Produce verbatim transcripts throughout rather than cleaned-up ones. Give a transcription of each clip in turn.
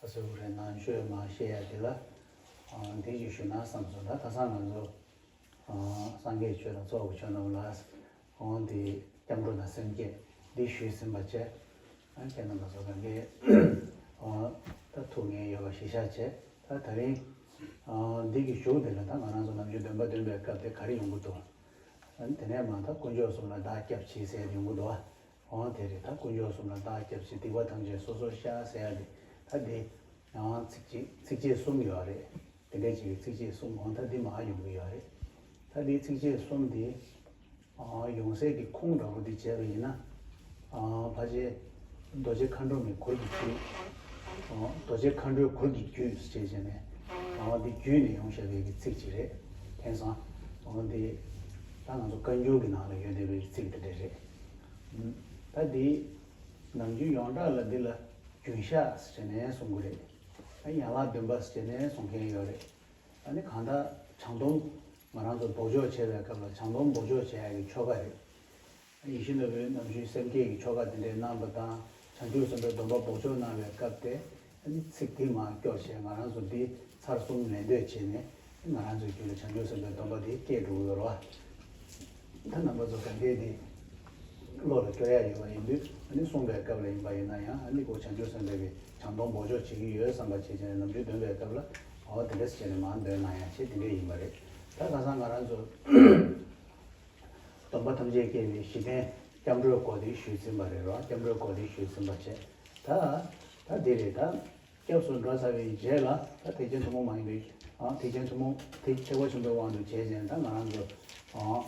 ཟེར་བ་རེད། ནང་ཆོས་མ་བཤད་ཡ་དེ་ལ་འདི་ཞིག་ཞུ་ན་བསམ་སོང་། ད་ཁ་སང་ང་ཚོ་སངས་རྒྱས་ཆོས་དང་ཚོགས་ཀྱི་མཆོག་རྣམས་ལ་འོང་དེ་སྐྱབས་འགྲོ་དང་སེམས་བསྐྱེད་འདི་ཞུས་ཟིན་པ་བྱས། ཁྱེད་རྣམ་པ་ཚོ་ག་འདྲའི་ད་ཐུགས་མཉེས་ཡོད་པ་གཞི་བཞག་བྱས། ད་དེ་རིང་འདི་གི་གཞུག་དེ་ལ་ད་ང་རང་ཚོ་ནམ་རྒྱུན་འདོན་པ་འདོན་པའི་སྐབས་དེ་ག་རེ་ཡོང་གི་འདུག་དེ་ནས་མ་ད་དཀོན་མཆོག་གསུམ་ལ་བདག་སྐྱབས་མཆི་ཟེར་ཡོང་གི་འདུག་འོང་དེ་རེད། ད་དཀོན་མཆོག་གསུམ་ལ་བདག་སྐྱབས་མཆི། སྡིག་པ་ཐམས་ཅད་སོ་སོར་བཤགས་ཟེར་ཡ་དེ་ད་དེ་ཚིགས་བཅད་ཚིགས་བཅད་གསུམ་ཡོད་རེད། དེ་འདྲའི་ཅིག་གི་ཚིགས་བཅད་གསུམ་འོང་ད་འདི་མ་ཡོང་གི་ཡོད་རེད། ད་དེ་ཚིགས་བཅད་གསུམ་དེ་ཡོང་སའི་གི་ཁུངས་འདྲ་པོ་དེ་བྱས་པ་ཡིན་ན། ཕལ་ཆེར་རྡོ་རྗེ་མཁའ་འགྲོ་མའི་གུར་གྱི་རྒྱུད། རྡོ་རྗེ་མཁའ་འགྲོའི་གུར་གྱི་རྒྱུད་ཅེས་བྱས་ནས་འདི་རྒྱུད་ནས་ཡོང་བཞག་པའི་གི་ཚིག་ཅིག་རེད། མཁྱེན་སོང་། འོ་འདི་ད་ང་ཚོ་བཀའ་འགྱུར་གྱི་ནང་ལ་ཡོད་བསྡད་པའི་ཚིག་དེ་འདྲ་རེད། ད་འདི་ནམ་རྒྱུན་ཡོངས་གྲགས་ལ་འདི་ལ་རྒྱུན་བཤགས་ཟེར་ནས་གསུང་གི་རེད། ཡན་ལག་བདུན་པ་ཟེར་ནས་གསུང་མཁན་ཡོད་རེད། ཨ་ནི་གང་ལྟར་བྱང་སྡོམ་ང་རང་ཚོ་འབོགས་ཆོག་བྱེད་པའི་སྐབས་ལ་བྱང་སྡོམ་འབོགས་ཆོག་བྱེད་ཡག་གི་ཆོ་ག་རེད། ཡིད་བཞིན་ནོར་བུའི་རྣམ་བཞུགས་སེམས་བསྐྱེད་ཀྱི་ཆོ་ག་དེ་འདྲ་གནང་བ་དང་། བྱང་ཆུབ་སེམས་དཔའི་སྡོམ་པ་འབོགས་ཆོག་གནང་བའི་སྐབས་དེ། ཨ་ནི་ཚིག་འདི་མར་སྐྱོར་བྱས་ང་རང་ཚོ་འདི་ཚར་གསུམ་ལེན་འདོད་བྱས་ནས། ང་རང་ཚོའི་རྒྱུད་ལ་བྱང་ཆུབ་སེམས་དཔའི་སྡོམ་པ་དེ་སྐྱེ་འགྲོ་གི་ཡོད་རེད་བ། ད་རྣམ་པ་ཚོ་ག་འདྲས་དེ་བློ་ལ་སྐྱོར་ཡ་ཡོད་པ་ཡིན་དུས། ཨ་ནི་གསུངས་པའི་སྐབས་ལ་ཡིན་པ་ཡིན་ན་ཡང་། ཨ་ནི་ཁོ་བྱང་ཆུབ་སེམས་དཔའི་གི་བྱང་སྡོམ་འབོགས་ཆོག་བྱེད་ཀྱི་ཡོད་བསམ་པ་བྱས་བྱས་ནས་ནམ་རྒྱུན་འདོན་པའི་སྐབས་ལ། འོ་དེ་འདྲས་བྱས་ནས་མར་འདོན་གནང་ཡ་བྱས་དེ་འདྲས་ཡིན་པ་རེད། ད་ཁ་སང་ང་རང་ཚོ་སྡོམ་པ་ཐམས་ཅད་སྐྱེ་བའི་གཞི་རྟེན་སྐྱབས་འགྲོའི་སྐོར་དེ་ཞུས་ཟིན་པ་རེད་རོ། སྐྱབས་འགྲོའི་སྐོར་དེ་ཞུས་ཟིན་པ་བྱས། ད་ད་དེ་རེད། ད་སྐྱབས་སུ་འགྲོ་ཚར་བའི་རྗེས་ལ་ད་ཐེག་ཆེན་ཐུན་མོང་མ་ཡིན་པའི། ཨ་ཐེག་ཆེན་ཐུན་མོང་ཐེག་ཐེག་པ་ཆེན་པོའི་དབང་དུ་བྱས་ནས་ད་ང་རང་ཚོ་ཨ་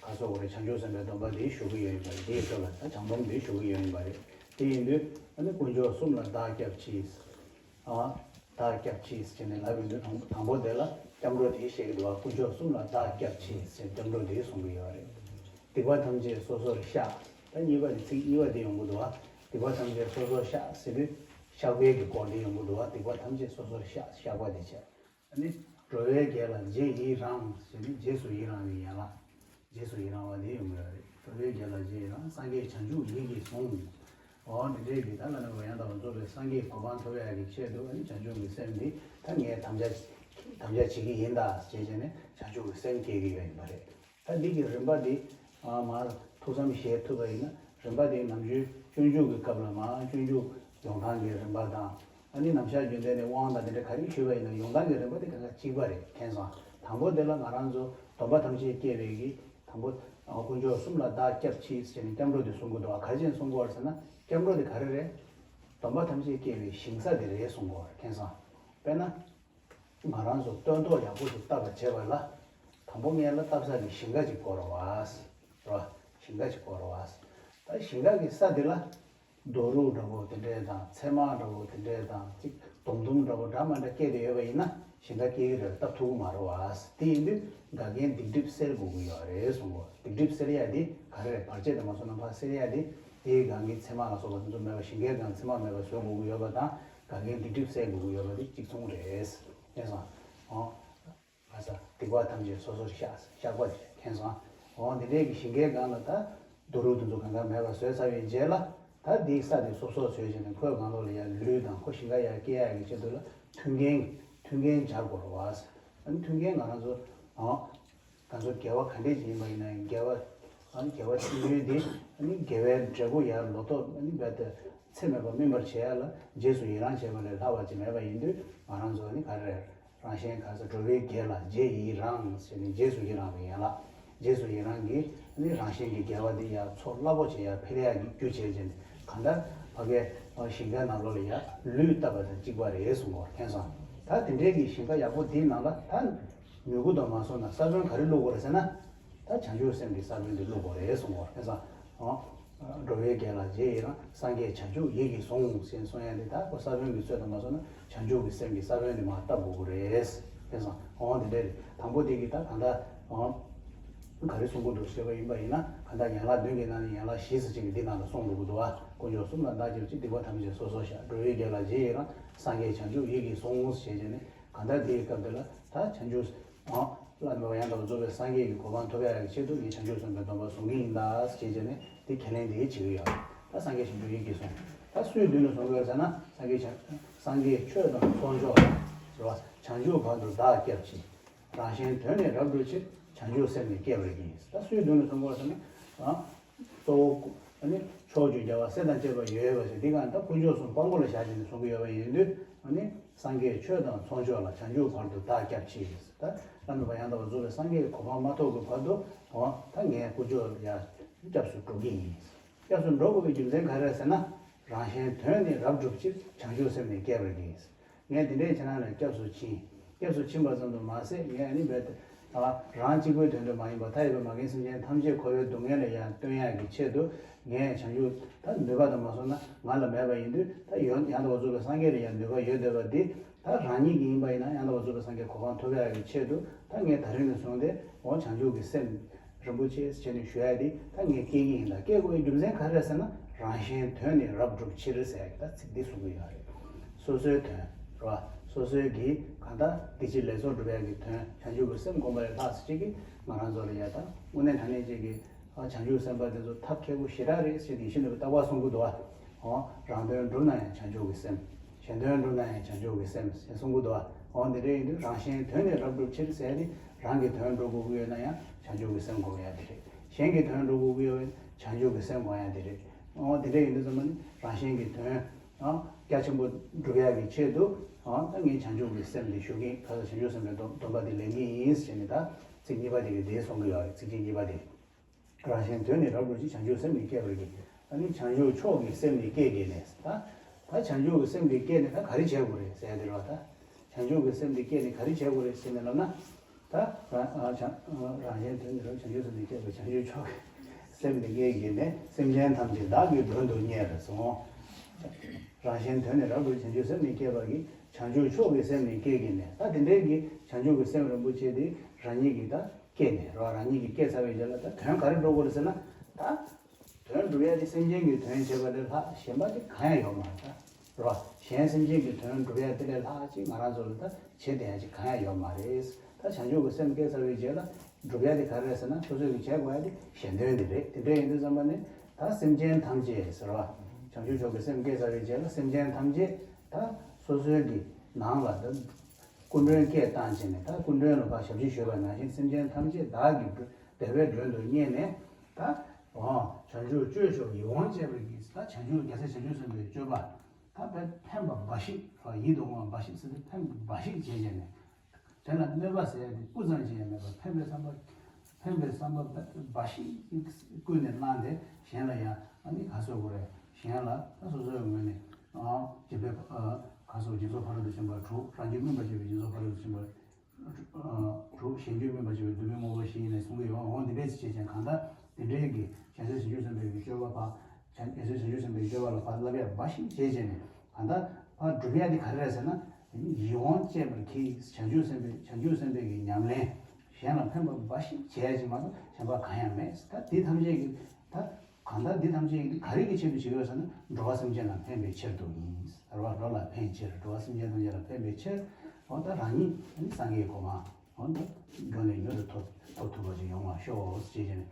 ག་སོགས་རེད། བྱང་ཆུབ་སེམས་དཔའི་སྡོམ་པ་འདི་ཞུ་གི་ཡོད་ཡིན་པ་རེད། འདིའི་སྐབས་ལ་ད་བྱང་སྡོམ་འདི་ཞུ་གི་ཡོད་ཡིན་པ་རེད། དེ་ཡིན་དུས་ཨ་ནི་དཀོན་མཆོག་གསུམ་ལ་བདག་སྐྱབས་མཆི། ཨ་བདག་སྐྱབས་མཆི་ཟེར་ནས་ལབ་ཡོང་དུས། དང་དང་པོ་དེ་ལ་སྐྱབས་འགྲོ་དེ་བཤད་ཀྱི་འདུག་བ། དཀོན་མཆོག་གསུམ་ལ་བདག་སྐྱབས་མཆི་ཟེར་སྐྱབས་འགྲོ་དེ་གསུང་གི་ཡོད་རེད། སྡིག་པ་ཐམས་ཅད་སོ་སོར་བཤགས། ད་གཉིས་པ་དེ་ཚིག་གཉིས་པ་དེ་ཡོང་གི་འདུག་བ། སྡིག་པ་ཐམས་ཅད་སོ་སོར་བཤགས་ཟེར་དུས་བཤགས་པའི་གི་སྐོར་དེ་ཡོང་གི་འདུག་བ། སྡིག་པ་ཐམས་ཅད་སོ་སོར་བཤགས། བཤགས་པ་དེ་བྱས། ཨ་ནི་འགྲོ་བའི་དགེ་ལ་རྗེས་ཡི་རང་ཟེར་ནས་རྗེས་སུ་ཡི་རང་བའི་ཡན་ལག་རྗེས་སུ་ཡི་རང་བ་དེ་ཡོང་གི་རེད། འགྲོ་བའི་དགེ་ལ་རྗེས་ཡི་རང་། སངས་རྒྱས་བྱང་ཆུབ་ཡིད་ཀྱིས་ཟུང་། འོ་འདི་འདྲའི་གི་ད་ལ་ནི་ཡང་དག་པར་རྫོགས་པའི་སངས་རྒྱས་གོ་འཕང་ཐོབ་ཡག་གི་ཆེད་དུ། ཨ་ནི་བྱང་ཆུབ་ཀྱི་སེམས་འདི་ད་ངས་དམ་བཅའ་དམ་བཅའ་བྱེད་ཀྱི་ཡིན་ད་ཟེར་བྱས་ནས་བྱང་ཆུབ་ཀྱི་སེམས་སྐྱེ་གི་ཡོད་ཡིན་པ་རེད། ད་འདི་གི་རིམ་པ་འདི་མར་ཐུགས་བསམ་བཞེས་ཐུབ་པ་ཡིན་ན། རིམ་པ་འདི་ནམ་རྒྱུན་སྤྱོད་འཇུག་གི་སྐབས་ལ་མར་སྤྱོད་འཇུག་ཡོང་སྟངས་ཀྱི་རིམ་པ་དང་། ཨ་ནི་ནམ་ཞག་རྒྱུན་ལྡན་ནས་དབང་དང་དེ་འདྲ་ག་རེ་ཞུས་པ་ཡིན་ན་ཡོང་སྟངས་ཀྱི་རིམ་པ་དེ་གང་ག་གཅིག་པ་རེད། མཁྱེན་སོང་། དང་པོ་དེ་ལ་ང་རང་ཚོ་སྡོམ་པ་ཐམས་ཅད་སྐྱེ་བའི་གི་དང་པོ་དཀོན་མཆོག་གསུམ་ལ་བདག་སྐྱབས་མཆི་ཟེར་ནས་སྐྱབས་འགྲོ་དེ་གསུང་གི་འདུག་བ། ག་རེ་བྱས་ནས་གསུང་གི་ཡོད་རེད་ཟེར་ན། སྐྱབས་འགྲོ་དེ་ག་རེ་རེད། སྡོམ་པ་ཐམས་ཅད་སྐྱེ་བའི་ཞིང་ས་དེ་རེད་གསུང་གི་ཡོད་རེད། མཁྱེན་སོང་། དཔེར་ན། ང་རང་ཚོ་སྟོན་ཐོག་ཡག་པོ་ཞིག་བཏབ་པ་བྱེད་པ་ལ། དང་པོ་སྔོན་ལ་བཏབ་ས་ཀྱི་ཞིང་ཁ་ཅིག་དགོས་རེད་བ། རེད་བ། ཞིང་ཁ་ཅིག་དགོས་རེད་བ། ད་ཞིང་ཁ་གི་ས་དེ་ལ་རྡོ་རུག་འདྲ་པོ་དེ་འདྲས་དང་། ཚེར་མ་འདྲ་པོ་དེ་འདྲས་དང་། ཅིག་སྡོང་དུམ་འདྲ་པོ་འདྲ་མི་འདྲ་སྐྱེས་བསྡད་ཡོད་པ་ཡིན་ན་ཞིང་ཁ་སྐྱེ་གི་རེད། བཏབ་ཐུབ་ཀྱི་མ་རེད་བ། དེ་ཡིན་དུས་འགལ་རྐྱེན་སྡིག་སྒྲིབ་སེལ་དགོས་ཀྱི་ཡོད་རེད་གསུང་གོ། སྡིག་སྒྲིབ་སེལ་ཡ་དེ་ག་རེ་རེད། བར་ཆད་དེ་མ་སོང་ན་ཕར་སེལ་ཡ་དེ། དེའི་སྒང་གི་ཚེར་མ་ལ་སོགས་པ་དེ་ཚོ་མེད་པ། ཞིང་ཁའི་སྒང་ཚེར་མ་མེད་པ་བཟོ་དགོས་ཀྱི་ཡོད་པ་དང་། འགལ་རྐྱེན་སྡིག་སྒྲིབ་སེལ་དགོས་ཀྱི་ཡོད་པ་དེ་གཅིག་མཚུངས་རེད། མཁྱེན་སོང་། འོ། ང་ས་སྡིག་པ་ཐམས་ཅད་སོ་སོར་བཤགས། བཤགས་པ་དེ་མཁྱེན་སོང་། འོ་འདི་འདྲའི་གི་ཞིང་ཁའི་སྒང་ལ་ད་རྡོ་རུག་དེ་ཚོ་གང་ག་མེད་པ་བཟོས་ཚར་བའི་རྗེས་ལ། ད་འདིའི་ས་དེ་སོབ་སོབ་བཟོས་བྱས་ནས་ཁོའི་སྒང་ལོགས་ལ་ཡར་ལུད་དང་། ཁོ་ཞིང་ཁ་ཡར་སྐྱེ་ཡག་གི་ཆེད་དུ་ལ་མཐུན་རྐྱེན། མཐུན་རྐྱེན་སྦྱར་དགོས་རེད་བ། ཨ་ནི་མཐུན་རྐྱེན་ང་རང་ཚོ། ཨ། ང་ཚོ་དགེ་བ་ག་འདྲས་ཅིག་ཡིན་པ་ཡིན་ན་ཡང་། དགེ་བ། ཨ་ནི་དགེ་བ་ཆེན་པོའི་འདི། ཨ་ནི་དགེ་བའི་འབྲས་བུ་ཡར་ལོ་ཏོག་ཨ་ནི་རྦད་དེ་ཚེགས་མེད་པར་སྨིན་པར་བྱེད་ཡ་ལ་རྗེས་སུ་ཡི་རང་བྱེད་པ་ལས་ལྷག་པ་ཅིག་མེད་པ་ཡིན་དུས། ང་རང་ཚོ་ཨ་ནི་ག་རེ་རེད། རང་གཞན་ག་ས། འགྲོ་བའི་དགེ་ལ་རྗེས་ཡི་རང་ཟེར་ནས་རྗེས་སུ་ཡི་རང་བའི་ཡན་ལག་རྗེས་སུ་ཡི་རང་གིས་ཨ་ནི་རང་གཞན་གྱི་དགེ་བ་འདི་ཡར་ཚོགས་རླབས་པོ་ཆེ་ཡར་འཕེལ་ཡག་གི་རྒྱུ་བྱེད་ཅེས་ནས། གང་ལྟར་ཕ་གའི་ཞིང་ཁའི་ནང་ལོགས་ལ་ཡར་ལུད་བཏབ་པ་དང་གཅིག་པ་རེད་གསུང་གོ། མཁྱེན་སོང་། ད་དེ་འདྲའི་གི་ཞིང་ཁ་ཡག་པོ་འདིའི་ནང་ལ་ད། མྱུ་གུ་དང་མ་སོང་ན་ས་བོན་ག་རེ་བླུག་དགོས་རེད་ཟེར་ན། ད་བྱང་ཆུབ་སེམས་ཀྱི་ས་བོན་དེ་བླུག་དགོས་རེད་གསུང་གོ། མཁྱེན་སོང་། འོ། འགྲོ་བའི་དགེ་ལ་རྗེས་ཡི་རང་། སངས་རྒྱས་བྱང་ཆུབ་ཡིད་ཀྱིས་ཟུང་ཟེར་གསུང་ཡ་དེ། ད་ཁོ་ས་བོན་གྱི་ཚོད་དུ་མ་སོང་ན་བྱང་ཆུབ་ཀྱི་སེམས་ཀྱི་ས་བོན་དེ་མར་བཏབ་དགོས་ཀྱི་རེད། མཁྱེན་སོང་། འོ་དེ་འདྲ་རེད། དང་པོ་དེ་གི་ད་གང་ལྟར། འོ། ག་རེ་གསུང་གི་འདུག་ཞེས་པ་ཡིན་པ་ཡིན་ན། གང་ལྟར་ཡན་ལག་བདུན་གྱི་ནང་ནས་ཡན་ལག་བཞི་ཟེར་ཅིག་གི་འདི་ནང་ལ་གསུངས་འགྲོ་གི་འདུག་བ། དཀོན་མཆོག་གསུམ་ལ་བདག་སྐྱབས་མཆི། སྡིག་པ་ཐམས་ཅད་སོ་སོར་བཤགས། འགྲོ་བའི་དགེ་ལ་རྗེས་ཡི་རང་། སངས་རྒྱས་བྱང་ཆུབ་ཡིད་ཀྱིས་ཟུང་ཟེར་བྱས་ནས། གང་ལྟར་དེའི་སྐབས་དེ་ལ་ད་བྱང་ཆུབ། ཨ། བླ་ན་མེད་པ་ཡང་དག་པར་རྫོགས་པའི་སངས་རྒྱས་ཀྱི་གོ་འཕང་ཐོབ་ཡག་གི་ཆེད་དུ་ངས་བྱང་ཆུབ་སེམས་དཔའི་སྡོམ་པ་བཟུང་གི་ཡིན་ད་ཟེར་བྱས་ནས་དེ་ཁས་ལེན་དེ་བྱེད་ཀྱི་ཡོད། ད་སངས་རྒྱས་བྱང་ཆུབ་ཡིད་ཀྱིས་ཟུང་། ད་སུའི་མདུན་ལ་བཟུང་དགོས་ཟེར་ན། སངས་རྒྱས་བྱང་། སངས་རྒྱས་ཆོས་དང་ཚོགས་མཆོག་ལ། ཟེར་བ། བྱང་ཆུབ་བར་དུ་བདག་སྐྱབས་མཆི། རང་གཞན་དོན་ནི་རབ་བསྒྲུབ་ཕྱིར། བྱང་ཆུབ་སེམས་ནི་བསྐྱེད་པར་བགྱི། ད་སུའི་མདུན་ལ་བཟུང་དགོས་ཟེར་ན། ཨ། གཙོ་བོ། ཨ་ནི་ཕྱོགས་བཅུའི་རྒྱལ་བ་སྲས་དང་བཅས་པ་ཡོད་པ་ཞིག་འདི་ག་ད་དཀོན་མཆོག་གསུམ་དཔང་པོ་ལ་བཞག་བྱས་ནས་གསུང་གི་ཡོད་པ་ཡིན་དུས། ཨ་ནི་སངས་རྒྱས་ཆོས་དང་ཚོགས་མཆོག་ལ། བྱང་ཆུབ་བར་དུ་བདག་སྐྱབས་མཆི། ད་བླ་མེད་པ་ཡང་དག་པར་རྫོགས་པའི་སངས་རྒྱས་ཀྱི་གོ་འཕང་མ་ཐོབ་ཀྱི་བར་དུ། འོ། ད་ངས་དཀོན་མཆོག་ལ་ཡར་སྐྱབས་སུ་འགྲོ་གི་ཡིན། སྐྱབས་སུ་འགྲོ་དགོས་པའི་རྒྱུ་མཚན་ག་རེ་རེད་ཟེར་ན། རང་གཞན་དོན་ནི་རབ་བསྒྲུབ་ཕྱིར། བྱང་ཆུབ་སེམས་ནི་བསྐྱེད་པར་བགྱི། ངས་འདི་འདྲའི་ཁྱེད་རང་ལ་སྐྱབས་སུ་མཆི། སྐྱབས་སུ་ཕྱིན་པ་ཙམ་དུ་མ་ཟད། ངས་ཨ་ནི་རྦད་དེ། ཨ། རང་གཅིག་པུའི་དོན་དུ་མ་ཡིན་པར་མཐའ་ཡས་པའི་མ་རྒན་སེམས་ཅན་ཐམས་ཅད་འཁོར་བའི་སྡུག་བསྔལ་ལས་ཡར་བཏོན་ཡག་གི་ཆེད་དུ། ངས་བྱང་ཆུབ། ད་ནུས་པ་དང་མ་སོང་ན་ང་ལ་མེད་པ་ཡིན་དུས། ད་ཡོན། ཡང་དག་པར་རྫོགས་པའི་སངས་རྒྱས་ལ་ཡང་ནུས་པ་ཡོད་བསྡད་པ་འདི། ད་རང་ཉིད་ཀྱི་ཡིན་པ་ཡིན་ན་ཡང་དག་པར་རྫོགས་པའི་སངས་རྒྱས་གོ་འཕང་ཐོབ་ཡག་གི་ཆེད་དུ། ད་ངས་ད་རིང་ནས་བཟུང་སྟེ། འོ། བྱང་ཆུབ་ཀྱི་སེམས་རིན་པོ་ཆེ་བྱས་ནས་ཞུ་ཡ་དེ་ད་ངས་བསྐྱེད་ཀྱི་ཡིན། ད་བསྐྱེད་དགོས་པའི་རྒྱུ་མཚན་ག་རེ་རེད་ཟེར་ན། རང་གཞན་དོན་ནི་རབ་བསྒྲུབ་ཕྱིར་ཟེར་ཡ་གི་ད་ཚིག་འདི་གསུང་གི་ཡོད་རེད། སོ་སོའི་དོན། རེད་བ། སོ་སོའི་གི་གང་ལྟར་འདི་ཕྱི་ལེགས་ཚོགས་སྒྲུབ་ཡ་གི་དོན། བྱང་ཆུབ་ཀྱི་སེམས་བསྒོམ་པ་ལས་ལྷག་ཅིག་གི་ང་རང་ཚོ་ལ་ཡ། ད་དངོས་གནས་དྲང་གནས་ཅིག་གི། ཨ། བྱང་ཆུབ་སེམས་དཔའ་དེ་ཚོ་ཐབས་མཁས་པོ་ཞེ་དྲག་རེད་ཟེར་ནས་ཡིད་བཞིན་ནོར་བུས་རྟག་པར་གསུང་གི་འདུག་བ། འོ། རང་དོན་བསྒྲུབ་ན་ཡང་བྱང་ཆུབ་ཀྱི་སེམས། གཞན་དོན་བསྒྲུབ་ན་ཡང་བྱང་ཆུབ་ཀྱི་སེམས་ཟེར་གསུང་གི་འདུག་བ། འོ། འདི་འདྲ་ཡིན་དུས་རང་གཞན་དོན་ནི་རབ་བསྒྲུབ་ཕྱིར་ཟེར་ཏེ། རང་གི་དོན་སྒྲུབ་དགོས་ཀྱི་ཡོད་ན་ཡང་བྱང་ཆུབ་ཀྱི་སེམས་སྒོམ་ཡ་དེ་རེད། གཞན་གྱི་དོན་སྒྲུབ་དགོས་ཀྱི་ཡོད་ན་བྱང་ཆུབ་ཀྱི་སེམས་སྒོམ་ཡ་དེ་རེད། འོ། འདི་འདྲ་ཡིན་དུས་ཙམ་པ་ནི་རང་གཞན་གྱི་དོན། ཨ། རྒྱ་ཆེན་པོ་སྒྲུབ་ཡ་གི་ཆེད་དུ། ཨ། ད་ངས་བྱང་ཆུབ་ཀྱི་སེམས་འདི་ཞུ་གི་ཡིན། ཁ་སང་བྱང་ཆུབ་སེམས་དཔའི་སྡོམ་སྡོམ་པ་འདི་ལེན་གི་ཡིན་ཟེར་ནས། ད་ཚིག་གཉིས་པ་དེ་གི་དེ་གསུང་གི་ཡོད་རེད། ཚིག་རྗེས་གཉིས་པ་དེ། རང་གཞན་དོན་ནི་རབ་བསྒྲུབ་ཕྱིར། བྱང་ཆུབ་སེམས་ནི་བསྐྱེད་པར་བགྱི། ཨ་ནི་བྱང་ཆུབ་མཆོག་གི་སེམས་ནི་བསྐྱེད་དགོས་ནས། ད་ད་བྱང་ཆུབ་ཀྱི་སེམས་འདི་བསྐྱེད་ནས་ད་ག་རེ་བྱེད་དགོས་རེད་ཟེར་ཡ་དེ་རེད་བ། ད་བྱང་ཆུབ་ཀྱི་སེམས་འདི་བསྐྱེད་ནས་ག་རེ་བྱེད་དགོས་རེད་ཟེར་ནས་ལབ་ན། ད་རང་། ཨ། བྱང་། རང་གཞན་དོན་ནི་རབ། བྱང་ཆུབ་སེམས་ནི་བསྐྱེད་པར། བྱང་ཆུབ་མཆོག་གི་སེམས་ནི་བསྐྱེད་དགོས་ནས། སེམས་ཅན་ཐམས་ཅད་བདག་གིས་མགྲོན་དུ་གཉེར་གསུངས། རང་གཞན་དོན་ནི་རབ་བསྒྲུབ་ཕྱིར། བྱང་ཆུབ་སེམས་ནི་བསྐྱེད་པར་བགྱི། བྱང་ཆུབ་མཆོག་གི་སེམས་ནི་བསྐྱེད་དགོས་ནས། ད་དེ་འདྲའི་གི་བྱང་ཆུབ་ཀྱི་སེམས་རིན་པོ་ཆེ་དེ་རང་ཉིད་ཀྱིས་ད་བསྐྱེད་ནས། རང་ཉིད་ཀྱིས་བསྐྱེད་ཚར་བའི་རྗེས་ལ་ད་དོན་ག་རེ་འགྲུབ་དགོས་རེད་ཟེར་ན། ད་དོན་འགྲུབ་ཡ་དེ་སེམས་ཅན་གྱི་དོན་བྱེད་པ་ལས་ལྷག་གཞན་པ་དེ་གང་ཡང་ཡོད་མ་རེད། ད་རེད་བ། གཞན་སེམས་ཅན་གྱི་དོན་འགྲུབ་ཡ་དེ་ལས་ལྷག་ཅིག་ང་རང་ཚོ་ལ་ད་བྱེད་བསྡད་ཡ་ཅིག་གང་ཡང་ཡོད་མ་རེད། ད་བྱང་ཆུབ་ཀྱི་སེམས་བསྐྱེད་ཚར་བའི་རྗེས་ལ་འགྲུབ་ཡ་དེ་ག་རེ་རེད་ཟེར་ན། སོ་སོས་ཀྱི་བྱེད་དགོས་ཡ་དེ་གཞན་དོན་དེ་རེད། དེ་འདྲ་ཡིན་དུས་ཙམ་པ་ནི་ད་སེམས་ཅན་ཐམས་ཅད་ཟེར་བ། བྱང་ཆུབ་མཆོག་གི་སེམས་བསྐྱེད་ཚར་བའི་རྗེས་ལ་སེམས་ཅན་ཐམས་ཅད་ད་སོ་སོའི་གི་ནང་ལ་ད་སྐུ་མགྲོན་སྐད་བཏང་བྱས་ནས། ད་སྐུ་མགྲོན་ལ་ཕར་ཞབས་ཕྱི་ཞུས་པ་ནང་བཞིན། སེམས་ཅན་ཐམས་ཅད་བདག་གིས་བདེ་བའི་མགྲོན་དུ་གཉེར་ནས། ད་འོ། བྱང་ཆུབ་སྤྱོད་མཆོག་ཡིད་འོང་སྤྱད་པར་བགྱི། ད་བྱང་ཆུབ་རྒྱལ་སྲས་བྱང་ཆུབ་སེམས་དཔའི་སྤྱོད་པ། ད་དཔེ་ཕན་པ་འབའ་ཞིག་རེད་བ། ཡིད་དུ་འོང་བ་འབའ་ཞིག་ཟེར་དུས་ཕན་པ་འབའ་ཞིག་བྱས་བྱས་ནས། དེ་ལ་གནོད་པ་ཟེར་ཡ་དེ་སྤུ་ཙམ་ཅིག་ཡང་མེད་པར། ཕན་པའི་བསམ་པ། ཕན་པའི་བསམ་པ་འབའ་ཞིག་ཀུན་ནས་བླངས་ཏེ། གཞན་ལ་ཡང་། ཨ་ནི་ག་རེ་ཟེར་དགོས་རེད། གཞན་ལ་ད་སོ་སོའི་ངོས་ནས། ཨ། སྦྱིན་པའི། ཨ། ག་རེ་ཟེར། སྦྱིན་སོགས་ཕ་རོལ་ཏུ་ཕྱིན་པ་དྲུག་རང་རྒྱུད་སྨིན་པར་བྱེད་པའི་སྦྱིན་སོགས་ཕ་རོལ་ཏུ་ཕྱིན་པ་དྲུག་གཞན་རྒྱུད་སྨིན་པར་བྱེད་པའི་བསྡུ་བའི་དངོས་པོ་བཞི་ཡིན་ནས་གསུང་གི་ཡོད། འོ། འདི་འདྲས་ཅིག་བྱས་ཀྱང་། གང་ལྟར་འདི་འདྲའི་གི་བྱང་སེམས་བྱང་ཆུབ་སེམས་དཔའི་གི་སྤྱོད་པ་ཕར། བྱང་། བྱང་སེམས་བྱང་ཆུབ་སེམས་དཔའི་སྤྱོད་པ་ལ་ཕར་བསླབ་ཡ་འབའ་ཞིག་བྱས་བྱས་ནས། གང་ལྟར་ཕར་སྒྲུབ་ཡ་དེ་ག་རེ་རེད་ཟེར་ན། ཡིད་འོང་སྤྱད་པར་གྱིས། བྱང་ཆུབ་སེམས་དཔའི། བྱང་ཆུབ་སེམས་དཔའི་གི་ཉམས་ལེན། གཞན་ལ་ཕན་པ་འབའ་ཞིག་བྱས་ཡ་ཅིག་མ་གཏོགས་གཞན་པ་གང་ཡང་མེད། ད་འདི་ཐམས་ཅད་ཀྱི། ད་གང་ལྟར་འདི་ཐམས་ཅད་ཀྱི་ག་རེ་གི་ཆེད་དུ་བྱེད་ཀྱི་ཡོད་ཟེར་ན། འགྲོ་བ་སེམས་ཅན་ལ་ཕན་པའི་ཕྱིར་དུ་ཡིན། རེད་བ། འགྲོ་ལ་ཕན་ཕྱིར། འགྲོ་བ་སེམས་ཅན་ཐམས་ཅད་ལ་ཕན་པའི་ཕྱིར། འོ། ད་རང་ཉིད་ནི་སངས་རྒྱས་གོ་འཕང་། འོ། ད་མགྱོགས་ནས་མྱུར་དུ་ཐོབ། ཐོབ་ཐུབ་པ་ཅིག་ཡོང་བར་ཤོག་ཅེས་བྱས་ནས།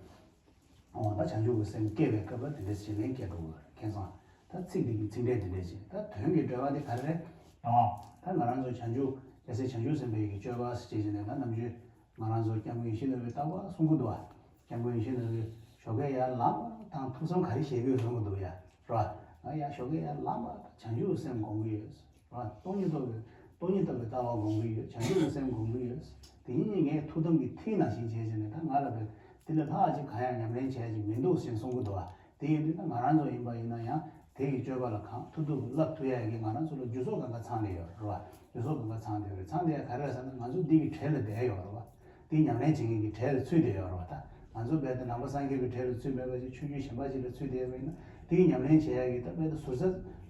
འོ། ད་བྱང་ཆུབ་ཀྱི་སེམས་བསྐྱེད་པའི་སྐབས་ལ་དེ་འདྲ་ཞིག་ལན་བསྐྱལ་འགྲོ་དགོས་རེད། མཁྱེན་སོང་། ད་ཚིག་འདི་གི་ཚིག་འགྲེལ་དེ་འདྲ་ཞིག་ད་དོན་གྱི་འགྲེལ་པ་དེ་ག་རེ་རེད། འོ། ད་ང་རང་ཚོ་བྱང་ཆུབ་རྒྱལ་སྲས་བྱང་ཆུབ་སེམས་དཔའི་གི་སྤྱོད་པ་ཞེས་བྱས་ནས། ད་ནམ་རྒྱུན་ང་རང་ཚོ་སྐྱབས་མགོན་ཡིད་བཞིན་ནོར་བུས་རྟག་པར་གསུང་གི་འདུག་བ། སྐྱབས་མགོན་ཡིད་བཞིན་ནོར་བུས་ཞོགས་ཀས་ཡར་ལངས་པ་དང་ཐུགས་བསམ་ག་རེ་བཞེས་ཀྱི་ཡོད་གསུང་གི་འདུག་ཡ། རེད་བ། ང་ཡར་ཞོགས་ཀས་ཡར་ལངས་པ་དང་བྱང་ཆུབ་སེམས་སྒོམ་གྱི་ཡོད། རེད་བ། སྟོང་ཉིད་རྟོགས་པའི། སྟོང་ཉིད་རྟོགས་པའི་ལྟ་བ་སྒོམ་གྱི་ཡོད། བྱང་ཆུབ་ཀྱི་སེམས་སྒོམ་གྱི་ཡོད། དེ་ཉིད་ངའི་ཐུགས་དམ་གྱི་ཐིག་ནང་བཞིན་བྱས་བྱས་ནས། ད་ང་ལ་བས་དེ་ལས་ལྷག་ཅིག་གང་ཡང་ཉམས་ལེན་བྱས་ཅིག་མི་འདུག་ཅེས་གསུང་གི་འདུག་བ། དེ་ཡིན་དུས་ད་ང་རང་ཚོ་ཡིན་པ་ཡིན་ན་ཡང་དེ་གི་སྤྱོད་པ་ལ་གང་ཐུབ་ཐུབ་བསླབ་ཐུབ་ཡ་གི་ང་རང་ཚོ་ལ་རྒྱུ་ཚོགས་གང་ག་ཚང་ནས་ཡོད་རེད་བ། རྒྱུ་ཚོགས་གང་ག་ཚང་བསྡད་ཡོད་རེད། ཚང་བསྡད་ཡ་ག་རེ་རེད་ཟེར་ན། ང་ཚོ་འདི་གི་གྲལ་ལ་བསྡད་ཡོད་རེད་བ། འདི་ཉམས་ལེན་བྱེད་མཁན་གྱི་གྲལ་ལ་ཚུད་བསྡད་ཡོད་རེད་བ། ད་ང་ཚོ་རྦད་དེ་ནང་པ་སངས་རྒྱས་པའི་གྲལ་ལ་ཚུད་མེད་པ་ཅིག་ཆོས་བརྒྱུད་གཞན་པ་ཅིག་ལ་ཚུད་བསྡད་པ་ཡིན་ན། འདི་གི་ཉམས་ལེན་བྱེད་ཡ་གི་ད་རྦད་དེ་ཟུར་ས་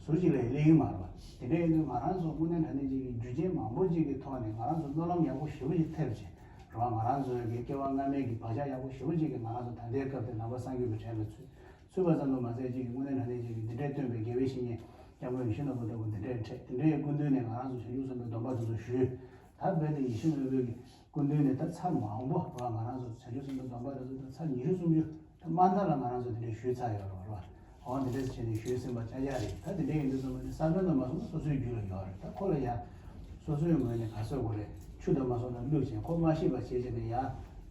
ཟུར་ཅིག་ལ་ཡང་སླེབས་ཀྱི་མ་རེད་བ། དེ་འདྲ་ཡིན་དུས་ང་རང་ཚོ་དངོས་གནས་དྲང་གནས་ཅིག་གི་རྒྱུ་རྐྱེན་མང་པོ་ཅིག་གི་ཐོག་ནས་ང་རང་ཚོ་སྨོན་ལམ་ཡག་པོ་ཞེ་པོ་ཅིག་ཐེབས་བྱས་རེད་བ། ང་རང་ཚོའི་གི་སྐྱེ་བ་སྔ་མའི་གི་བག་ཆགས་ཡག་པོ་ཞེ་པོ་ཅིག་གིས་ང་རང་ཚོ་ད་ལྟའི་སྐབས་དེ་ནང་པ་སངས་རྒྱས་པའི་གྲལ་ལ་ཚུད། ཚུད་པ་ཙམ་དུ་མ་ཟད། ཅིག་གི་དངོས་གནས་དྲང་གནས་ཅིག་གི་འདི་འདྲའི་སྟོན་པའི་དགེ་བའི་བཤེས་གཉེན་སྐྱབས་མགོན་ཡིད་བཞིན་ནོར་བུ་ལྟ་བུ་འདི་འདྲའི་གྲས། དེ་འདྲའི་སྐུ་མདུན་ནས་ང་རང་ཚོ་བྱང་ཆུབ་སེམས་དཔའི་སྡོམ་པ་དེ་ཚོ་ཞུས། ད་རྦད་དེ་ཡིད་བཞིན་ནོར་བུའི་གི་སྐུ་མདུན་ནས་ད་ཚར་མང་པོ་རེད་བ། ང་རང་ཚོ་བྱང་ཆུབ་སེམས་དཔའི་སྡོམ་པ་དེ་ཚོ་ད་ཚར་ཉི་ཤུ་སུམ་ཅུ་ད་མ་མཐའ་ལ་ང་རང་ཚོ་དེ་འདྲའི་ཞུས་ཚར་ཡོད་རེད་བ། འོ་འདི་འདྲས་བྱས་ནས་ཞུས་ཟིན་པ་ཅག་ཅག་རེད། ད་དེ་འདྲས་ཡིན་དུས་ཙམ་པ་ནི་ས་བོན་དང་མ་སོང་ན་སོ་སོའི་རྒྱུད་ལ་ཡོད་རེད། ད་ཁོ་ལ་ཡ་སོ་སོའི་ངོས་ནས་ག་ཟེར་དགོས་རེད། ཆུ་དང་མ་སོང་ན་བླུགས་བྱས་ཁོ་མ་ཤི་བ་བྱས་བྱས་ནས་ཡ་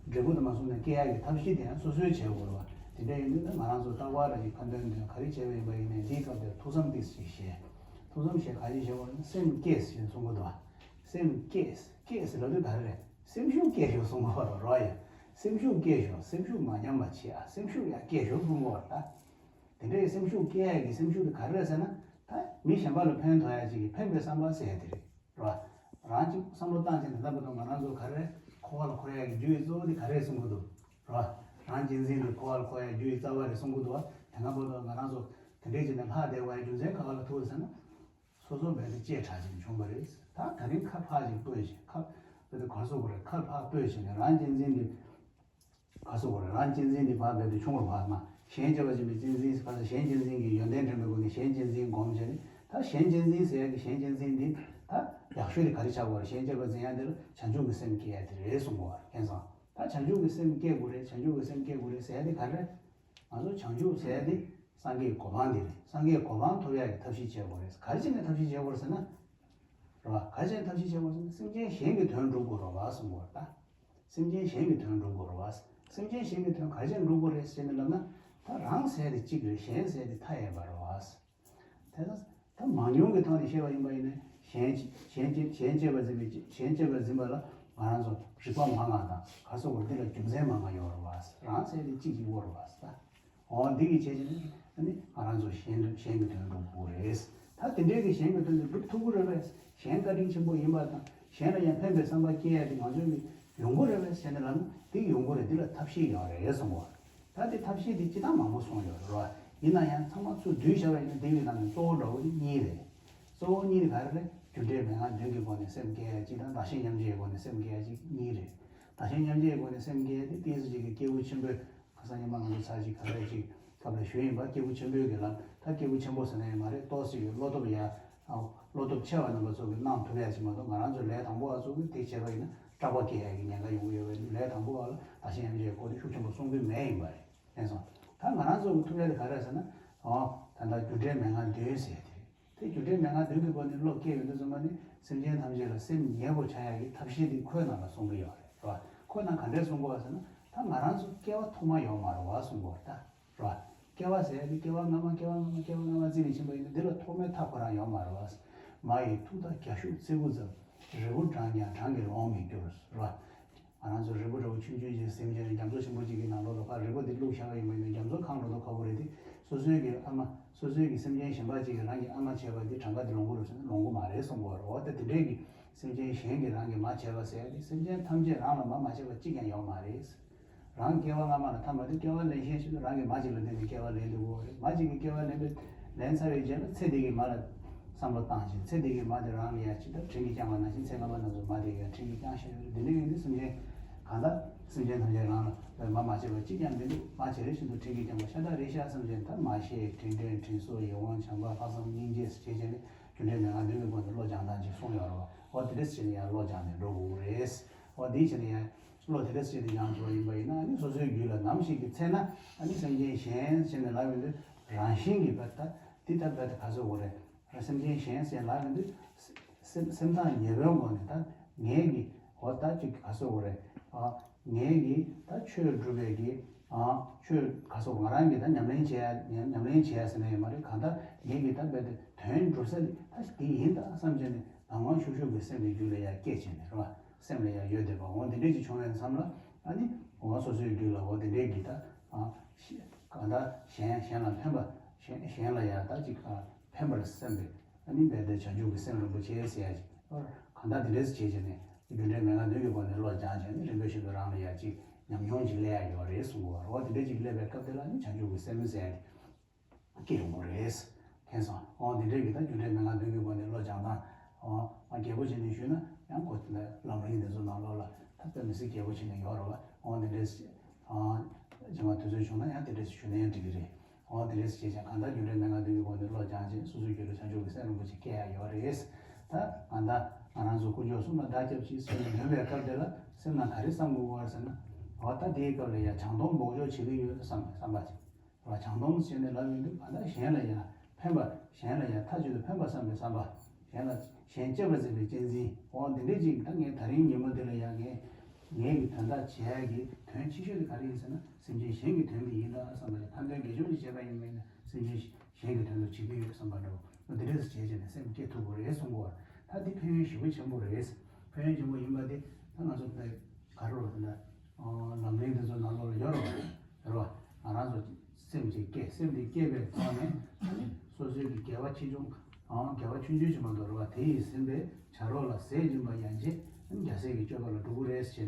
འབྲས་བུ་དང་མ་སོང་ན་སྐྱེ་ཡག་གི་ཐབས་ཤེས་དེ་ཡང་སོ་སོས་བྱེད་དགོས་རེད་བ། དེ་འདྲས་ཡིན་དུས་ན་ང་རང་ཚོ་རྟག་པར་རང་གི་ཁ་འདོན་འདོན་ག་རེ་བྱས་པ་ཡིན་པ་ཡིན་ནའི་འདིའི་སྐབས་དེར་ཐུགས་བསམ་ཏོག་ཙམ་ཞིག་བཞེས། ཐུགས་བསམ་བཞེས་ག་རེ་བཞེས་དགོས་རེད་ན་སེམས་བསྐྱེད་ཟེར་གསུང་གི་འདུག་བ། སེམས་བསྐྱེད་བསྐྱེད་ཟེར་ལབ་དུས་ག་རེ་རེད། སེམས་ཤུགས་བསྐྱེད་ཤོག་གསུང་གི་ཡོད་རེད་བ་ཡ། སེམས་ཤུགས་བསྐྱེད་ཤོག་སེམས་ཤུགས་མ་ཉམས་པ་བྱེད་ཨ། སེམས་ཤུགས་ཡར་བསྐྱེད་ཤོག་གསུང་གི་ཡོད་རེད་ད། དེ་འདྲའི་སེམས་ཤུགས་སྐྱེ་ཡག་གི་སེམས་ཤུགས་དེ་ག་རེ་རེད་ཟེར་ན། ད་མི་གཞན་པ་ལ་ཕན་ཐོགས་ཡག་ཅིག་གི་ཕན་པའི་བསམ་པ་ཟེར་ཡག་དེ་རེད། རེད་བ། རང་གཅིག་བསམ་བློ་བཏང་བྱས་ནས་ད་བར་དུ་ང་རང་ཚོ་ག་རེ་འཁོར་བ་ལ་འཁོར་ཡག་གི་རྒྱུ་ཡི་གཙོ་བོ་དེ་ག་རེ་གསུང་གི་འདུག་རེད་བ། རང་གཅེས་འཛིན་དེ་འཁོར་བ་ལ་འཁོར་ཡག་རྒྱུ་ཡི་རྩ་བ་རེད་གསུང་གི་འདུག་བ། དེ་སྔ་བར་དུ་ང་རང་ཚོ་དེ་འདྲས་བྱས་ནས་ལྷག་བསྡད་དགོས་ཡག་རྒྱུ་མཚན་ག་བ་ལ་ཐུག་རེད་ཟེར་ན། སོ་སོ་རྦད་དེ་གཅེས་དྲགས་ཅིག་བྱུང་བ་རེད། ད་ད་རིང་ཁ་ཕར་ཅིག་སྤོས་ཤིག་ཁ་རྦད་དེ་ག་རེ་ཟེར་དགོས་རེད། ཁ་ཕར་སྤོས་བྱས་ནས་རང་གཅེས་འཛིན་དེ་ག་རེ་ཟེར་དགོས་རེད། རང་གཅེས་འཛིན་དེ་ཕར་རྦད་དེ་ཆུང་རུ་ཕར་མ་གཞན་གཅེས་པར་བྱེད་པའི་གཅེས་འཛིན་ཕར་གཞན་གཅེས་འཛིན་གྱི་ཡོན་ཏན་འདྲེན་པའི་སྒོ་ནས་གཞན་གཅེས་འཛིན་སྒོམ་བྱས་ནས། ད་གཞན་གཅེས་འཛིན་ཟེར་ཡག་གི་གཞན་གཅེས་འཛིན་འདི་ད་ཡག་ཤོས་དེ་ག་རེ་ཆགས་དགོས་རེད། གཞན་གཅེས་པར་འཛིན་ཡག་འདི་ལ་བྱང་ཆུབ་ཀྱི་སེམས་སྐྱེ་ཡག་དེ་རེད་གསུང་གི་ཡོད་རེད། མཁྱེན་སོང་། ད་བྱང་ཆུབ་ཀྱི་སེམས་སྐྱེ་དགོས་རེད། བྱང་ཆུབ་ཀྱི་སེམས་སྐྱེ་དགོས་རེད་ཟེར་ཡག་དེ་ག་རེ་རེད། ང་ཚོ་བྱང་ཆུབ་ཟེར་ཡག་དེ་སངས་རྒྱས་གོ་འཕང་དེ་རེད། སངས་རྒྱས་གོ་འཕང་ཐོབ་ཡག་གི་ཐབས་ཤེས་བྱེད་དགོས་རེད། ག་རེ་བྱས་ནས་ཐབས་ཤེས་བྱེད་དགོས་རེད་ཟེར་ན། རེད་བ། ག་རེ་བྱས་ནས་ཐབས་ཤེས་བྱེད་དགོས་ཟེར་ན། སེམས་ཅན་གཞན་གྱི་དོན་སྒྲུབ་དགོས་རེད་བ་གསུང་གི་ཡོད་རེད་ད། སེམས་ཅན་གཞན་གྱི་དོན་སྒྲུབ་དགོས་རེད་བ། སེམས་ཅན་གཞན་གྱི་དོན་ག་རེ་བྱས་ནས་སྒྲུབ་དགོས་རེད་ཟེར་ནས་ལབ་ན། ད་རང་ཟེར་ཡག་དེ་གཅིག་རེད། གཞན་ཟེར་ཡག་དེ་མཐའ་ཡས་པ་རེད་བ། དེ་ལྟར་ད་མང་ཉུང་གི་ཐོག་ནས་བཤད་པ་ཡིན་པ་ཡིན་ན། གཞན་གཞན་གཞན་གཅེས་པར་འཛིན་པའི་གཞན་གཅེས་པར་འཛིན་པ་ལ་ང་རང་ཚོ་རིག་པ་མང་བ་དང་ག་རེ་ཟེར་དགོས་རེད། འདི་ལ་རྒྱུ་མཚན་མང་བ་ཡོད་རེད་བ། རང་ཟེར་ཡག་དེ་གཅིག་གཅིག་པོ་རེད་བ། འོ་འདི་གི་བྱས་བྱས་ནས་ཨ་ནི་ང་རང་ཚོ་གཞན་གཞན་གྱི་དོན་སྒྲུབ་དགོས་རེད། ད་དེ་འདྲའི་གི་གཞན་གྱི་དོན་དེ་སྒྲུབ་ཐུབ་ཀྱི་རེད་པས། གཞན་བཀའ་དྲིན་ཆེན་པོ་ཡིན་པ་དང་གཞན་ལ་ཡང་ཕན་པའི་བསམ་པ་སྐྱེ་ཡག་དེ་ང་ཚོའི་གི་ཡོང་གི་རེད་པས་ཟེར་ནས་ལབ་ན། དེ་ཡོང་གི་རེད། འདི་ལ་ཐབས་ཤེས་ཡོད་རེད་གསུང་བ། ད་དེ་ཐབས་ཤེས་དེ་སྤྱིར་བཏང་མང་པོ་གསུངས་ཡོད་རེད་བ། ཡིན་ན་ཡང་ཚང་མ་ཚུར་བསྡུས་བཞག་པ་ཡིན་ན་དེ་གི་ནང་ནས་གཙོ་བོ་འདྲ་བོ་དེ་གཉིས་རེད། གཙོ་བོ་གཉིས་དེ་ག་རེ་རེད། རྒྱུ་འབྲས་མན་ངག་བདུན་གྱི་སྒོ་ནས་སེམས་བསྐྱེད་ཡག་གཅིག་དང་བདག་གཞན་མཉམ་བརྗེའི་སྒོ་ནས་སེམས་བསྐྱེད་ཡག་གཅིག་གཉིས་རེད། བདག་གཞན་མཉམ་བརྗེའི་སྒོ་ནས་སེམས་བསྐྱེད་ཡག་དེ་ཏོག་ཙམ་ཅིག་གི་སྐྱེས་བུ་ཆེན་པོའི་ཁ་སང་ཉི་མ་ང་ཚོ་ཚར་གཅིག་ག་རེ་ཅིག་སྐབས་ལ་ཞུས་ཡིན་པ། སྐྱེས་བུ་ཆེན་པོའི་གི་ལམ། ད་སྐྱེས་བུ་ཆེན་པོ་ཟེར་ན་ཡང་མ་རེད། ཏོག་ཙམ་གི་བློ་སྟོབས་ཡ། བློ་སྟོབས་ཆེ་བ་རྣམ་པ་ཚོ་གིས་གནང་ཐུབ་ཡ་ཅིག་མ་གཏོགས། ང་རང་ཚོ་ལས་དང་པོ་བ་ཚོ་གིས་དེ་བྱས་པ་ཡིན་ན་སྐྲག་པ་སྐྱེ་ཡ་གི་ཉེན་ཁ་ཡོང་གི་ཡོད་པས། ལས་དང་པོ་བ་ལ་བདག་གཞན་མཉམ་བརྗེའི་སྐོར་དེ་ཤུགས་ཆེན་པོ་གསུང་རྒྱུ་མེད་ཡིན་པ་རེད། མཁྱེན་སོང་། ད་ང་རང་ཚོ་གིས་ཐུབ་ཡ་དེ་ག་རེ་ཟེར་ན། འོ་ད་ལྟ་རྒྱུ་འབྲས་མན་ངག་བདུན་ཟེར་དེ་རེད། དེ་རྒྱུ་འབྲས་མན་ངག་བདུན་གྱི་སྒོ་ནས་བློ་སྐྱེ་ཡོང་དུས་ཙམ་པ་ནི་སེམས་ཅན་ཐམས་ཅད་ལ་སེམས་ཉེ་བོ་ཆགས་ཡ་གི་ཐབས་ཤེས་དེ་ཁོའི་ནང་ལ་གསུང་གི་ཡོད་རེད། རེད་བ། ཁོའི་ནང་ག་འདྲས་གསུང་གི་ཡོད་ཟེར་ན། ད་ང་རང་ཚོ་སྐྱེ་བ་ཐོག་མ་ཡོད་མ་རེད་བ་གསུང་གི་ཡོད་རེད་ད། རེད་བ། སྐྱེ་བ་ཟེར་ཡ་དེ་སྐྱེ་བ་སྔ་མ་སྐྱེ་བ་སྔ་མ་སྐྱེ་བ་སྔ་མ་རྩིས་ནས་ཕྱིན་པ་ཡིན་ན་འདི་ལ་ཐོག་མའི་མཐའ་ཁོ་རང་ཡོད་མ་རེད་བ། མ་ཡི་ཐུག་མཐའ་རྒྱ་ཤུག་ཙེ་དགུ་ཙམ། རི་བོ་འབྲང་ཀྱང་བྲང་གིས་ལོང་མི་འགྱུར། རེད་བ། ང་རང་ཚོ་རི་བོ་འདྲ་བོ་ཆུང་ཆུང་ཅིག་ཟིན་བྱས་ནས་རྒྱ་མཚོ་ཆེན་པོ་གཅིག་གི་ནང་ལོགས་ལ་ཕར་རི་བོ་འདི་བླུགས་བཞག་པ་ཡིན་པ་ཡིན་ན་རྒྱ་མཚོ་གང་འགྲོ་འགྲོ་ཁག་པོ་རེད་དེ། སོ་སོའི་གི་ཨ་མ། སོ་སོའི་གི་སེམས་ཅན་གཞན་པ་ཅིག་གིས་རང་གི་ཨ་མ་བྱས་པ་འདི་གྲངས་ཀ་འདི་ལོངས་གི་རེད་ཟེར་ན་ལོངས་གི་མ་རེད་གསུང་གི་ཡོད་རེད། འོ་ད་དེ་འདྲས་ཀྱི་སེམས་ཅན་གཞན་གྱིས་རང་གི་མ་བྱས་པ་ཟེར་ཡ་དེ་སེམས་ཅན་ཐམས་ཅད་རང་ལ་མ་མ་བྱས་པ་གཅིག་ཀྱང་ཡོད་མ་རེད། རང་སྐྱེ་བ་སྔ་མ་ལ་ཐ་མ་དེ་སྐྱེ་བ་ལེན་ཤེས་ཆེད་དུ་རང་གི་མ་གཅིག་ལ་བརྟེན་ནས་སྐྱེ་བ་ལེན་འདུག་གོ་རེད། མ་གཅིག་གིས་སྐྱེ་བ་ལེན་པའི་ལེན་ཚར་བའི་རྗེས་ལ་ཚེ་འདི་གི་མ་ལ་བསམ་བློ་བཏང་ཞིང་། ཚེ་འདི་གི་མ་དེ་རང་ལ་ཡ་ཅིག་ད་འཕྲིན་གྱིས་བསྐྱངས་པ་ནང་བཞིན་ཚེ་སྔ་མ་རྣམས་སུ་མ་དེ་ཡ་འཕྲིན་གྱིས་བསྐྱངས་ཤེས་རེད། འདི་འདྲ་ཡིན་དུས་སེམས་ཅན་གང་ལྟར་སེམས་ཅན་ཐམས་ཅད་རང་ལ་མ་མ་བྱས་པ་གཅིག་ཀྱང་མི་འདུག་མ་བྱས་རེ་བཞིན་དུ་འཕྲིན་གྱིས་བསྐྱངས་པ་ཤ་སྟག་རེད་ཤག་བསམ་བྱས་ད་མ་ཤེས་དྲིན་དྲན་དྲིན་གཟོ་ཡིད་འོང་བྱམས་པ་ལྷག་བསམ་སྙིང་རྗེ་ཟེར་བྱས་བྱས་ནས་རྒྱུ་འབྲས་མན་ངག་བདུན་གྱི་སྒོ་ནས་བློ་སྦྱང་སྟངས་ཅིག་གསུངས་ཡོད་རེད་བ། འོ་དེ་འདྲ་བྱས་ནས་ཡང་བློ་སྦྱངས་ནས་འགྲོ་དགོས་རེད། འོ་དེ་འདྲ་བྱས་ནས་ཡང་བློ་དེ་འདྲ་བྱས་ནས་སྦྱངས་ཐུབ་པ་ཡིན་པ་ཡིན་ན། ཨ་ནི་སོ་སོའི་རྒྱུད་ལ་ནམ་ཞིག་གི་ཚེ་ན་ཨ་ནི་སེམས་ཅན་གཞན་ཟེར་ནས་ལབ་ཡོང་དུས་རང་བཞིན་གྱིས་བས་ད་འདི་ལྟ་བས་ད་ག་ཟེར་དགོས་རེད། སེམས་ཅན་གཞན་ཟེར་ལབ་ཡོང་དུས་སེམས་སེམས་ཐག་ཉེ་པོའི་སྒོ་ནས་ད་ངས་ཀྱི་འོ་ད་ཅིག་ག་ཟེར་དགོས་རེད། ཨ་ངས་ཀྱི་ད་ཆོས་སྒྲུབ་པའི་གི་ཨ་ཆོས་ག་ཟེར་དགོས། ང་རང་གིས་ད་ཉམས་ལེན་བྱས་ཉམས་ཉམས་ལེན་བྱས་ཟེར་ན་ཡང་མ་རེད། གང་ལྟར་ངས་ཀྱི་ད་རྦད་དེ་དོན་འགྲུབ་ས་ད་འདི་ཡིན་ད་བསམ་བྱས་ནས་དང་བ་ཤུག་ཤུག་གི་སེམས་ཀྱི་རྒྱུད་ལ་ཡང་སྐྱེས་བྱས་ནས་རེད་བ། སེམས་ལ་ཡང་ཡོད་བསྡད་པ། འོ་འདི་འདྲས་ཅིག་བྱུང་བའི་མཚམས་ལ་ཨ་ནི་འོ་སོ་སོའི་རྒྱུད་ལ་འོ་འདི་འདྲས་ཀྱི་ད་ཨ་གང་ལྟར་གཞན་གཞན་ལ་ཕན་པ་གཞན་གཞན་ལ་ཡང་ད་ཅིག་ཨ་ཕན་པར་སེམས་པའི་ཨ་ནི་རྦད་དེ་བྱང་ཆུབ་ཀྱི་སེམས་རིན་པོ་ཆེ་ཟེར་ཡ་ཅིག་གང་ལྟར་འདི་འདྲས་བྱས་བྱས་ནས་རྒྱུ་འབྲས་མན་ངག་བདུན་གྱི་སྒོ་ནས་བློ་སྦྱངས་བྱས་ནས་རིམ་པས་ཞིག་ཏུ་རང་ལ་ཡ་ཅིག་ཉམས་མྱོང་ཅིག་སླེབས་ཡ་ཡོད་རེད་གསུང་གི་ཡོད་རེད། འོ་དེ་འདྲས་ཅིག་སླེབས་པའི་སྐབས་དེ་ལ་ནི་བྱང་ཆུབ་ཀྱི་སེམས་ཟེར་ཡ་དེ་སྐྱེ་ཡོང་གི་རེད། མཁྱེན་སོང་། འོ་དེ་འདྲས་ཀྱི་ད་རྒྱུ་འབྲས་མན་ངག་བདུན་གྱི་སྒོ་ནས་བློ་སྦྱང་སྟངས། འོ་མ་རྒྱས་པོ་བྱས་ནས་ཞུས་ན་ཡང་ཁོ་དེ་འདྲ་ལམ་རིམ་འདི་ཚོ་ནང་ལོགས་ལ་ད་དཔེ་མི་སྲིད་རྒྱས་པོ་བྱས་ནས་ཡོད་རེད་བ། འོ་དེ་འདྲས་རྗེས་མ་དུས་ཚོད་བྱུང་ན་ཡང་དེ་འདྲས་ཞུས་ན་ཡང་འགྲིག་གི་རེད། འོ་དེ་འདྲས་བྱས་ཀྱང་གང་ལྟར་རྒྱུ་འབྲས་མན་ངག་བདུན་གྱི་སྒོ་ནས་བློ་སྦྱངས་བྱས་སོ་སོའི་རྒྱུད་ལ་བྱང་ཆུབ་ཀྱི་སེམས་རིན་པོ་ཆེ་སྐྱེ་ཡ་ཡོད་རེད། ད་གང་ལྟར་ང་རང་ཚོ་དཀོན་མཆོག་གསུམ་ལ་བདག་སྐྱབས་མཆི་ཟེར་ནས་འདོན་པའི་སྐབས་དེ་ལ་སེམས་ནང་ག་རེ་བསམ་དགོས་པ་རེད་ཟེར་ན། འོ་ད་དེའི་སྐབས་ལ་ཡ་བྱང་སྡོམ་འབོགས་ཆོག་བྱེད་ཀྱི་ཡོད་བསམ་བསམ་པ་ཅིག་བ་བྱང་སྡོམ་བྱས་ནས་ལབ་ཡོང་དུས། ཨ། ད་གཞན་ལ་ཡང་ཕན་པ། གཞན་ལ་ཡང་མཐའ་གཅིག་ཏུ་ཕན་པར་བསམ་པའི་བསམ་པ། གཞན་ལ། གཞན་གཅེས་པར་འཛིན་པའི་གཅེས་འཛིན། འོ་འདི་འདྲས་ཅིག་ད་ངས་ད་རིང་ཉིན་མོ་འདི་ལ་ཡང་ངས་ངའི་གི་དོན་དག་བྱེད་ཡ་གི་དོན་ཆེ་ཤོས་དེ་ག་རེ་ཡིན་ཟེར་ན། སེམས་ཅན་གཞན་གྱི་དོན་དེ་ཡིན་ད་བསམ་པ་རེད། ཕན་དོན་དགེ་སྦྱོར་ཅིག་བྱས་པ་ཡིན་པ་ཡིན་ན། སེམས་ཅན་གཞན་གྱི་དོན་དུ་བྱེད་ཀྱི་ཡོད་བསམ་པ་འདྲ་བོ། འདི་འདྲས་བྱས་བྱས་ནས་སེམས་བསྐྱེད་ཐུབ་དགོས་རེད་གསུང་གི་ཡོད། ད་འདི་ཕན་ཡོན་ཞེ་པོ་ཆེན་པོ་རེད། ཕན་ཡོན་ཆེན་པོ་ཡིན་པ་དེ་ད་ང་ཚོ་ད་ག་རེ་རེད་ཟེར་ན། ཨོ། ལམ་རིམ་དེ་ཚོ་ནང་ལོགས་ལ་ཡོད་རེད་པ། ཡོད་རེད་པ། ང་རང་ཚོ་སེམས་ཅིག་བསྐྱེད། སེམས་དེ་བསྐྱེད་པའི་ཐོག་ནས་ཨ་ནི་སོ་སོའི་གི་དགེ་བ་ཆེ་ཆུང་། ཨང་། དགེ་བ་ཆུང་ཆུང་ཅིག་མ་གཏོགས་རེད་པ། དེ་ཡིས་ཟིན་པའི་བྱ་རོག་ལ་ཟས་སྦྱིན་པ་ཡན་ཆད་རྒྱལ་སྲས་ཀྱི་སྤྱོད་པ་ལ་འགྲོ་གི་རེད་ཟེར།